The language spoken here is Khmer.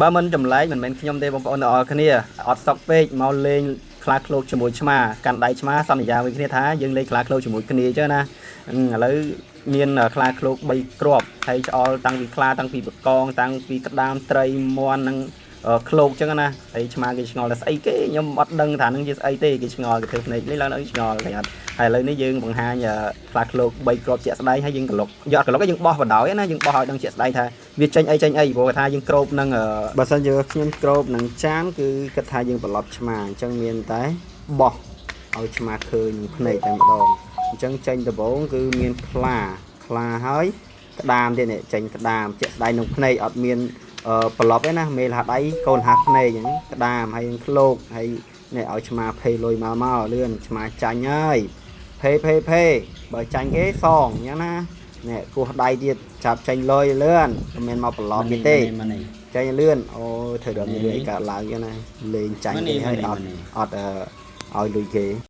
បើមិនចម្លែកមិនមែនខ្ញុំទេបងប្អូនទាំងអស់គ្នាអត់សក់ពេកមកលេងខ្លាឃ្លោកជាមួយឆ្មាកាន់ដៃឆ្មាសន្យាមួយគ្នាថាយើងលេងខ្លាឃ្លោកជាមួយគ្នាអញ្ចឹងណាឥឡូវមានខ្លាឃ្លោក3គ្រាប់ហើយឆ្អល់តាំងពីខ្លាតាំងពីបកងតាំងពីក្តាមត្រីមាន់និងឃ្លោកអញ្ចឹងណាហើយឆ្មាគេឆ្ងល់ថាស្អីគេខ្ញុំអត់ដឹងថានឹងជាស្អីទេគេឆ្ងល់គេធ្វើភ្នែកនេះឡើងដល់ឆ្ងល់គេអត់ហើយឥឡូវនេះយើងបង្ហាញខ្លាឃ្លោក3គ្រាប់ជាក់ស្ដែងហើយយើងក្លុកយកអត់ក្លុកទេយើងបោះបណ្ដោយណាយើងបោះឲ្យដឹងជាក់ស្ដែងថា វាចេញអីចេញអីព្រោះថាយើងគ្របនឹងបើសិនជាខ្ញុំគ្របនឹងចានគឺគិតថាយើងប្រឡប់ឆ្មាអញ្ចឹងមានតែបោះឲ្យឆ្មាឃើញនឹងភ្នែកតែម្ដងអញ្ចឹងចេញដំបូងគឺមានខ្លាខ្លាហើយក្តាមទៀតនេះចេញក្តាមជាក់ស្ដែងនឹងភ្នែកអត់មានប្រឡប់ទេណាមេលហាដៃកូនហាភ្នែកអញ្ចឹងក្តាមហើយនឹងឃ្លោកហើយនេះឲ្យឆ្មាភេលុយមកមកលឿនឆ្មាចាញ់ហើយភេភេភេបើចាញ់គេសងអញ្ចឹងណា នេះគោះដៃទៀតចាប់ចេញលុយលឿនមិនមែនមកប្រឡប់គេទេ money ចេញលឿនអូយធ្វើដល់មានរឿងអីកើតឡើងចឹងណាលេងចាញ់គេហើយអត់អត់ឲ្យលុយគេ។